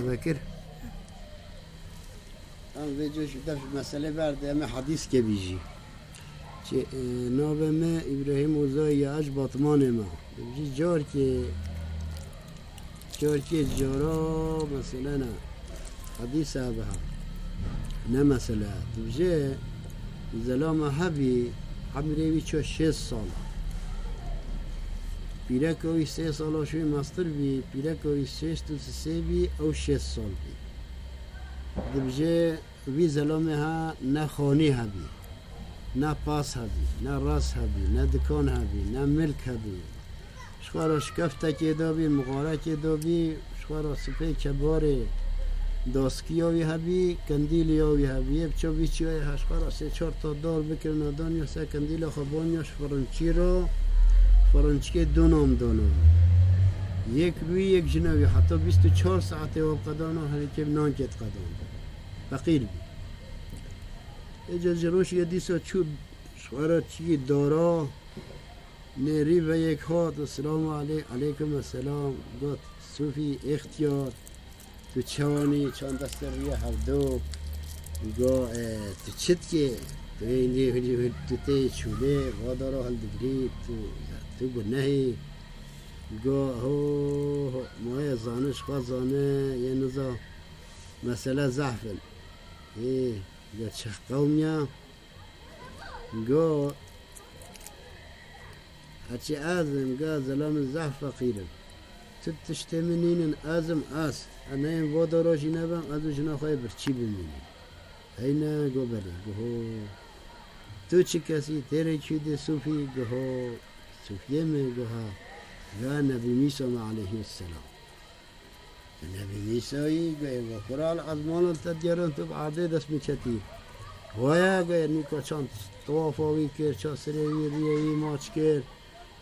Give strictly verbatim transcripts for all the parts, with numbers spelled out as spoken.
Bekir. Em vê cû ji dev ji meselê berde, em ê hadîskê bîjî. Çi, e, navê me Îbrahîm Ozayî ye, ez ji Batmanê me. Dibêjî carkê, carkê cara mesele ne. Hadîs e biha. Ne mesele. Dibêje zelama hebî, emrê wî ço şêst sal. Pîreka wî sê sala şûyî mestir bî, pîreka wî şêst û sê bî, ew şêst sal bî. Dibêje vî zelamê ha ne xanî hebî, ne pas hebî, ne res hebî, ne dikan hebî, ne milk hebî. Ji xwe re şikeftekê dabî, mixarekê dabî, ji xwe re sipê kebarê daskiya wî hebî, kendîliya wî hebî. Yê biço vî çiyayê he ji xwe re sê çar ta dar bikirina, danya ser kendîla xwe, banya ji firinçî re, firinçikê donam donam. Yek bi wî, yek jina wî, heta bîst û çar saetê wan qedana, herî kêm nankê diqedana. Feqîr bî. Êca ji rojê dîsa çû ji xwe re çiyê dara, nêrî ve yek hat, Selamu aley-, aleykum selam, got, Sufî, ixtiyar, tu çawanî, çand destê rûyê hevdu, go, e, tu çi dikê, tu ê nê, tu tê çûlê, va dara hildigrî, tu, tu gunehî, go, ho, ho, ma yê zane, ji xwe zane, yê niza, mesele zehf in. Ê, go çi qewm ya? Go, heçî ez im, go, zelamê zehf feqîr im. Tu tiştê min nînin, ez im ez. Ez neyên voda rojî nebim, ez û jina xwe yê birçî bimînim. Heyne, go, belê, go, ho. Tu çi kesî, têrê kî dê Sufî, go, ho. Sufiyê min, go, ha. Ga Nebî Mîsa me aleyhî selam. Nebî Mîsayî go, ê go, Kura li ezmanan te digerin, tu bi erdê dest min ketî. Waya go, ê nûka çand tawafa wî kir, ça sirê wî, rûyê wî maç kir.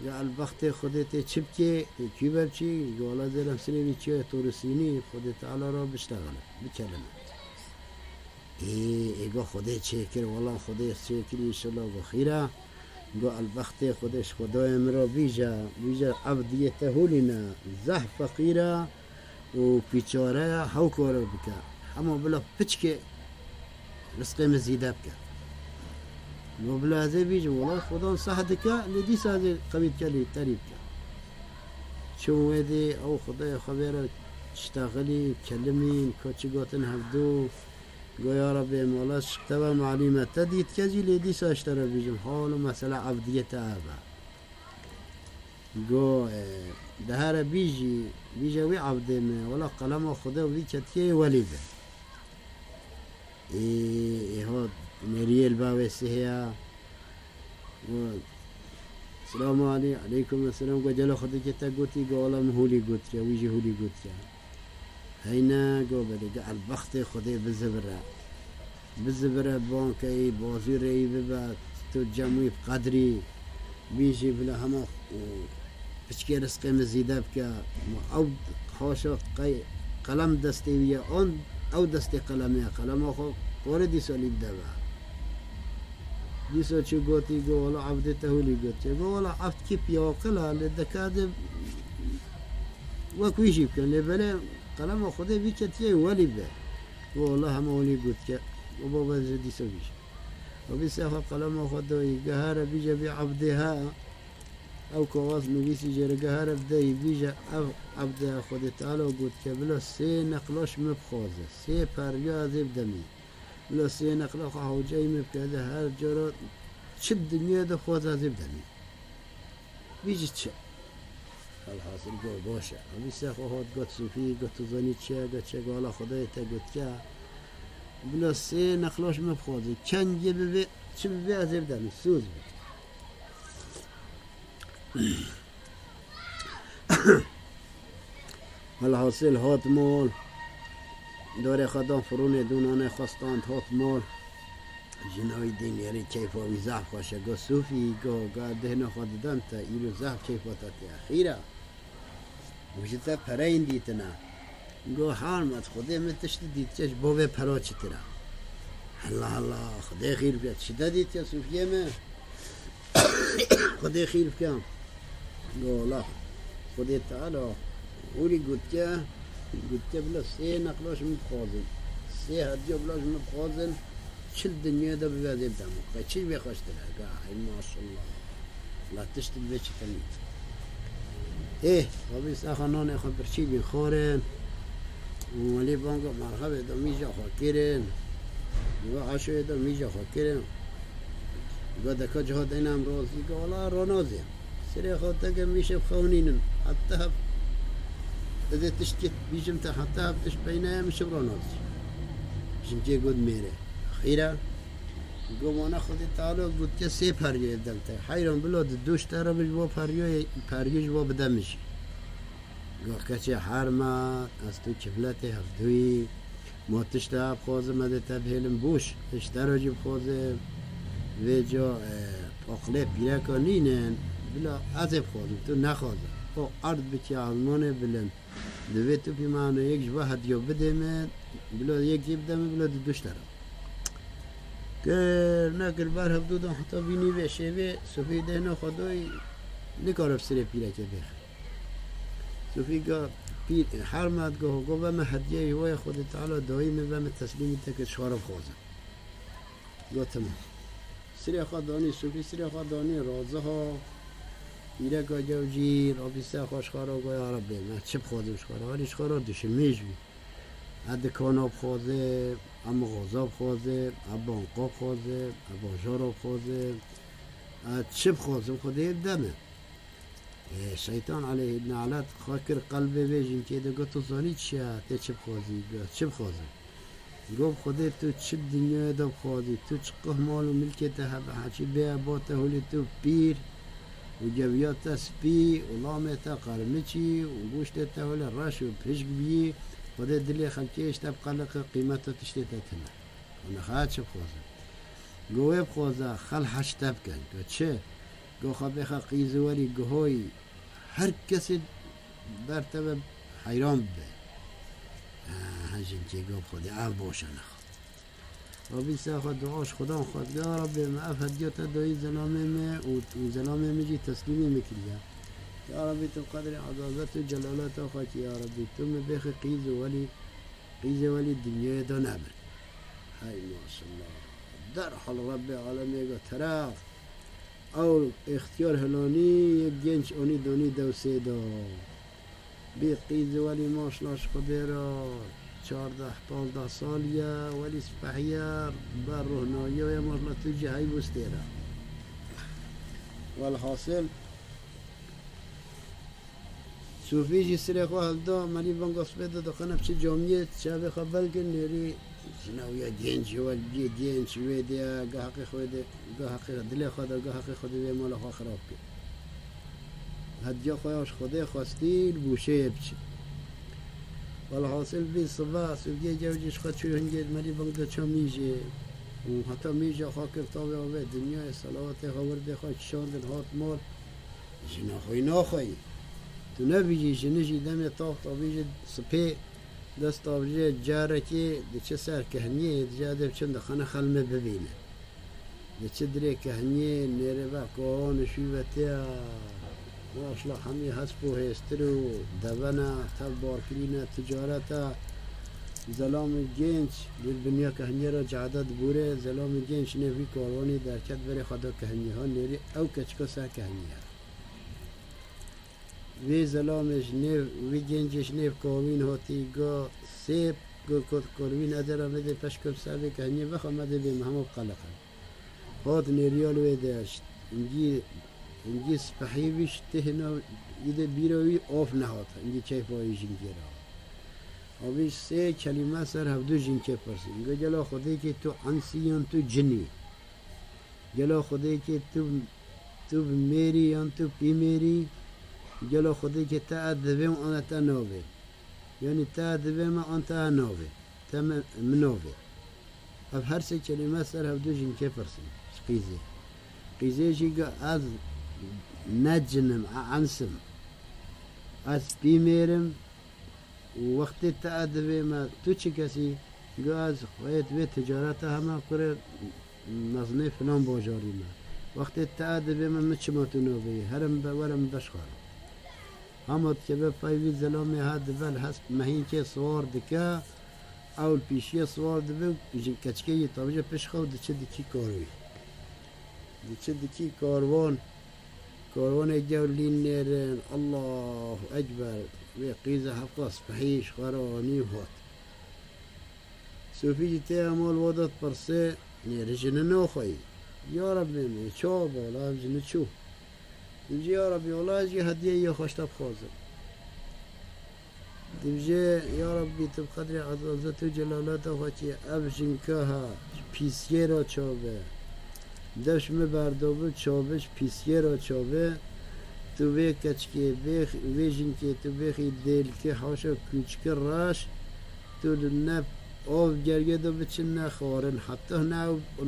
Go, elbextê Xwedê tê çi bikê, tê kî ve biçî? Go, wela zêrem sirê wî çi ye, tu risînî, Xwedê Teala re biştexile, bikelime. Ê, ê go, Xwedê çêkir, wela Xwedê çêkir, înşallah go xîr e. Go, elbextê Xwedê ji Xwedayê min re bîje, bîje, evdiyê te holî ne, zehf feqîr e û pîçare ye, hew kar bike. Hema bila piçkê rizqê min zîde bike. Go, bila ez ê bîjim, wela Xwedan seh dike, lê dîsa ez ê qewî dike, lê terî bike. Çûm wê dî, ew Xwedayê xwe vê re ştexilî, kelimîn, ka çi gotin hevdu. Go, ya Rebbi, mola ji te ve malî me. Te dîtke jî, lê dîsa ji te re bîjim. Hal û mesela evdiyê te ev e. Go, e, de here bîjî, bîje wî evdê me. Wela qelema Xwedê wî ketiye welî be. Ê, ê hat, nêriyê li bavê sihê ya. Go, Selamu aley-, aleykum selam. Go, gelo Xwedê ke te gotî? Go, wela min holî gotiye, wî jî holî gotiye. Heyne, go, belê, go, elbextê Xwedê bizibire. Bizibire, bankeyî, bazûreyî bibe, tu cem wî bi qedrî, bîjî bila hema, e, piçkê rizqê min zîde bike. Ma ew haşa qey-, qelem destê wî ye, an ew destê qelemê ye, qelema xwe porê dîsa lî bide be. Dîsa çû gotî, go, wela evdê te holî gotiye. Go, wela evd kî pî aqil e, lê deke ez ê wek wî jî bikim. Lê belê qelema Xwedê vî ketiye welî be. Go, wela hema holî gotiye. Go, baba, ez ê dîsa bîjim. Go, bî sê xwe qelema xwe dayî, go here bîje vî evdê he. Ew kaxaz nivîsî jê re, go here bideyî, bîje ev evdê he, Xwedê Teala gotike, bila sê neqlaş min bixwaze, sê periya ez ê bidemî. Bila sê neqla xwe hewceyî min bike, ez ê her cara çi dinyê de xwaz ez ê bidemî. Bîjî çi? Elhasil go, baş e. Hemî sê xwe hat, got Sufî, got tu zanî çi ye, got çi ye, go wela Xwedayê te gotike. Bila sê neqlaş min bixwaze, kengê bibe, çi bibe ez ê bidemî, soz be. Welhasil hat mol. Dorê xwe dan firûnê, dû nanê xwe stand, hat mol. Jina wî dîn yerî keyfa wî zehf xweş e. Go Sufî, go, go dihna xwe didem te, îro zehf keyfa te tê. Xîr e. Û ji te pereyên dîtine. Go, hal me, Xwedê min tiştî dîtike ji bo vê pera çitir e. Allah Allah, Xwedê xîr bike. Çi te dîtike Sufiyê min? Xwedê xîr bike. Go, Allah, Xwedê Teala Hûrî gotiye, gotiye bila sê neqla ji min bixwazin. Sê hediya bila ji min bixwazin. Çil dinyayê de bibe zê bidem. Qey çi jî bê xweştir e. Ga, hey maşallah. La tişt dibe çi tenî. Ê, Rabî saxa nanê xwe birçî bî xwarin. Û welî banga merxebê de mîja xwe kirin. Û eşoyê de mîja xwe kirin. Ga deka ciha deyna em razî, ga wala ronazê. Sirê xwe teke mîşev xewnînin. Heta hev ez ê tiştkê bîjim te, heta hev tişt peynaye min şibra nazî. Jinkê got mêre. Xîra. Go mana Xwedê Teala gotiye sê peryoyê dem te. Heyran bila di doş te re bi ji bo peryoyê, peryo ji bo bide min jî. Go keçê herme, ez tu kifletê hevdûyî. Ma tişta bixwazim, ez ê te bihêlim boş. Ji te re jî bixwazim. Vê ca, e, aqilê pîreka nînin. Bila ez ê bixwazim, tu nexwaze. O erd bikî ezmanê bilind. Divê tu pîmano yek ji va hediya bidê min. Bila yek jî bide min, bila di duş te re. Kir, nekir, ber hevdû da heta vî nîvê şevê, Sofî dehna xwe doyî, nikare bi sirê pîrekê bêxe. Sofî ga pîr, hermet go, go ve me hediyeyê waya Xwedê Teala dayî min ve me teslîmî te kir, ji xwe re bixwazim. Go, temam. Sirê xwe danî, Sofî sirê xwe danî, raziha. Pîreka gew jî, Rabî ser xwe ji xwe re go, ya Rebbê, me çi bixwazim ji xwe re? Erê ji xwe re dişimê jî. E dikana bixwaze, e mixwaza bixwaze, e banka bixwaze, e bajara bixwaze, e çi bixwazim Xwedê bide min. Ê, şeytan aleyhî ne'let xwe kir qelbê vê jinkê de, got, tu zanî çi ye, tê çi bixwazî? Got, çi bixwazim? Got, Xwedê tu çi di dinyayê de bixwazî, tu çi qih mal û milkê te hebe, heçî bê eba te holê tu pîr û geviya te spî û lamê te qermiçî û goştê te holê reş û pişk bîyî, Xwedê dilê xelkê ji te biqeliqe, qîmeta tiştê te tune. Û niha çi bixwazim? Got, wê bixwaze, xelk heş te bikin. Got, çi? Got, xwe bêxe qîz û welî, guhoyî, her kesê ber te ve heyran bibe. Ha, ha, jinkê got, Xwedê, ev baş e, nexwe. Rabî ser xwe dua ji Xudan xwest, ya Rabbê me, ev hediya te dayî zelamê me û, û zelamê min jî teslîmê min kiriye. Ya Rabbî, tu qedrê ezazet û celaleta xwe kî, ya Rabbî, tu min bêxe qîz û welî, qîzê welî dinyayê de nebin. Hey maşallah. Derhal Rebbê alemê got, tereq. Ew îxtiyar hilanî yek genç anî danî dewsê de. Bê qîz welî maşla ji Xwedê re çardeh pazdeh sal ye, welî spehî ye, ber rohnayî ye, wê maşla tu jî heyv û stêr e. Welhasil, Sofî jî sirê xwe hevda, melî banga sibê de dixine biçe camiyê, çavê xwe belkin, nêrî jina wî ya genc, wê biyê genc, wê de, ga heqê xwe de, ga heqê dilê xwe de, ga heqê xwe de wê mala xwe xirab kir. Hediya xwe ya ji Xwedê xwestî, li bûşeyê biçe. Welhasil vî sibe, Sofiyê gev jî ji xwe çû hingê, melî bang de ça mîjê. Û heta mîja xwe kir tavê avê dinyayê, selawatê xwe, wirdê xwe kişandin, hat mal. Jina xwe yî naxweyî. Tu nebîjî, jinî jî demê tav tavî jî sipê dest tavî jê carekê diçe ser kehniyê, dije dê biçin dixane xelmê bibîne. Diçe dirê kehniyê, nêrê ve kovan û şîvetiya, maşla hemî hesp û hêstir û devene, tev barkirîne, ticaret e. Zelamê genç, bir binya kehniyê re cehde dibûre, zelamê genç nêv wî karwanî derket, berê xwe da kehniyê. Ha nêrî ew keçika ser kehniyê. Vê zelamê ji nêv, vê gencê ji nêv Kawîn hatî, ga sêp, ga kot Kawîn, ez ê re me dê peşkir ser vê kehniyê vexa, me dê bê me hema biqeliqin. Hat nêriya li wê de, hingî, hingî spehî bî, ji tihna wî de bîra wî of nehat, hingî keyfa wî jinkê re hat. Avî sê kelîme ser hevdu jinkê pirsîn. Go gela Xwedêkê tu ensî yan tu cin î? Gela Xwedêkê tu, tu bi mêrî yan tu pîmêrî? Gela Xwedêkê te ez divêm an te navê? Yanî te ez divêm an te ez navê? Te min, min navê? Ev her sê kelîme ser hevdu jinkê pirsin ji qîzê. Qîzê jî got, ez ne cin im, e, ens im. Ez pîmêr im û wextê te ez divêm e, tu çi kes î? Got, ez xweyê vê ticareta hema kurê mezinê filan bajarî me. Wextê te ez divêm e, min çima tu navê yî? Here min be, were min be ji xwe re. Hema dikeve pey vî zilamê ha dibe li hesp mehînkê siwar dike, ew li pîşiyê siwar dibe û ji keçikê yî tavîje pişt xwe û diçe dikî karwî. Diçe dikî karwan, karwanê gewr lîn nêrin, Allahu Ekber, wê qîze hevqa spehî ji xwe re anî û hat. Sofî jî tê mal wa de dipirsê, nêrî jini naxweyî. Ya Rebbê min, çawa be, wela ev jini çû. Dibijê, ya Rebbê, wela ez jî hediyeyê xwe ji te dixwazim. Dibijê, ya Rebbî, tu bi qedrê ezazet û celaleta xwe kî ev jinka ha, ji pîsiyê re çabe. Dev ji min berdo bi, çabe ji pîsiyê re çabe. Tu vê keçikê, vê, vê jinkê, tu bêxî dêlki, haşa kûçiki reş, tu ne av gergê de biçin, ne xwarin, heta ne,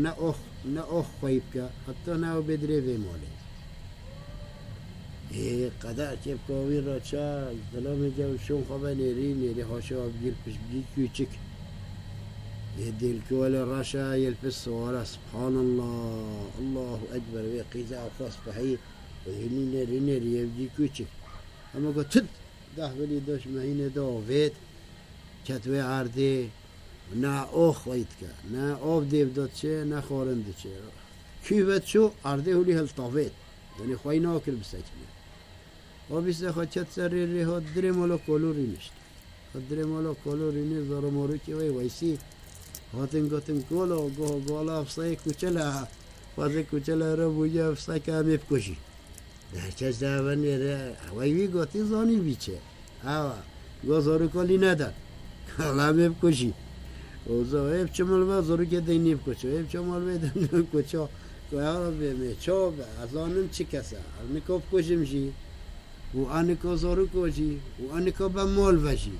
ne ox, ne ox xwey bike, heta ne ew bê dirê vê malê. Ê, qeder kêfka wî re ça, zilamê gewr şon xwe ve nêrî, nêrî haşa bigîr pişt bigî kûçik. Ê, dêlki wele reşa, yê li pişt siwara, Subhanallah, Allahu Ekber, wê qîze ew xwe spehî, ê, hînî nêrî, nêrî, yê bigî kûçik. Hema got, tit, deh bilî doş mehînê de avêt, ket wê erdê, ne ox xwey dike, ne av dêv de diçe, ne xwarin diçe. Kû ve çû, erdê hûlî hiltavêt. Yanî xwey nakir bisekine. Wa bîste xwe ket ser rê, rê hat dirê mala kolû rînişt. Hat dirê mala kolû rînî, zaro morûkê wê Weysî hatin gotin, kolo, goho, gola, ev seyê kuçel e. Xwezê kuçel e re bûye, ev seyke em ê bikujî. Di her kes de ev nêre, ewey wî gotî zanî bî çi. Ewa, go zarûka lî neden. Wela em ê bikujî. Oza, ê biçim li ve zarûkê deynî bikuço, ê biçim li vê deynî bikuço. Go ya Rebbê me, çawa be, ez zanim çi kes e. Ez nika bikujim jî. Û ez nika zarûka jî. Û ez nika be mal ve jî.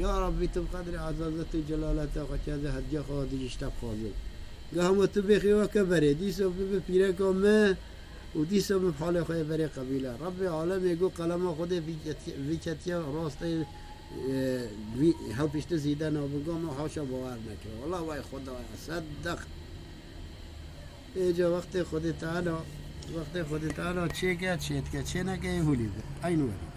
Ya Rebbî, tu bi qedrê ezazet û celaleta xwe keze hediya xwe dijî ji te bixwazim. Ga hema tu bêxî weke berê, dîsa bibe pîreka me, û dîsa min bi halê xwe yê berê qebîle. Rebbê alemê got, qelema Xwedê vî ketiye, vî ketiye rastê, e, vî hewpişti zîde nabin. Got, min haşa bawer nekir. Wela wey Xwedayê, sedeq. Êca wextê Xwedê Teala, wextê Xwedê Teala çêke, çêdike, çêneke, ê hûlî be. Eyn werî.